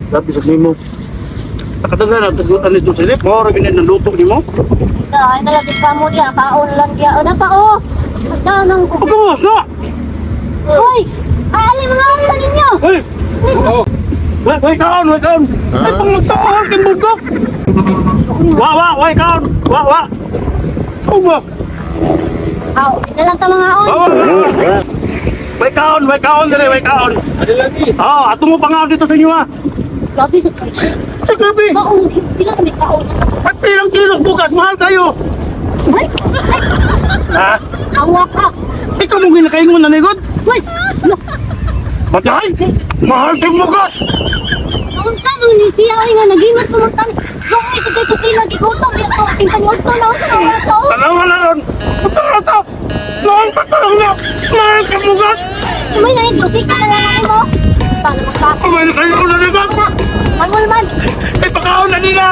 Grabe sa nimo. Nakadala na tagutan nito sa silip. Mao ra gini naluto nimo. Ay, nalagit pa mo diya. Kaon lang diya. O, pa oh. Nagdanang ko. Pagkawas na. Hoy! Ay, ali mga unta ninyo! Hoy! Oh. Way, way kaon, way kaon. Ay pang magtaon kay bugok. Wa wa, way kaon. Wa wa. Uba. Aw, na lang ta mga on. Wa wa. Wa. Way kaon dire, way kaon. Ada lagi. Ah, ato mo pangaon dito sa inyo ha. Grabe sa kayo. Sa grabe. Baon, hindi lang kami kaon. Pati ilang kilos bugas, mahal kayo. Ay! Ay! Ha? Awa ka! Ikaw mong ginakain mo na ligod? Hoy! Ano? Patay! Mahal sa bugas! Unsa man ni siya oy nga nagingot pa man tani. Luoy sa dito sila gigutom ya to pingkan to na unsa na to. Tanawa na ron! Tara to! Noon pa talong na! Mahal sa bugas! May na ito ka na lang mo. Paano magkakaon Kumain kayo ko na ligod! na? Manmulman. Ay, pakaon na nila!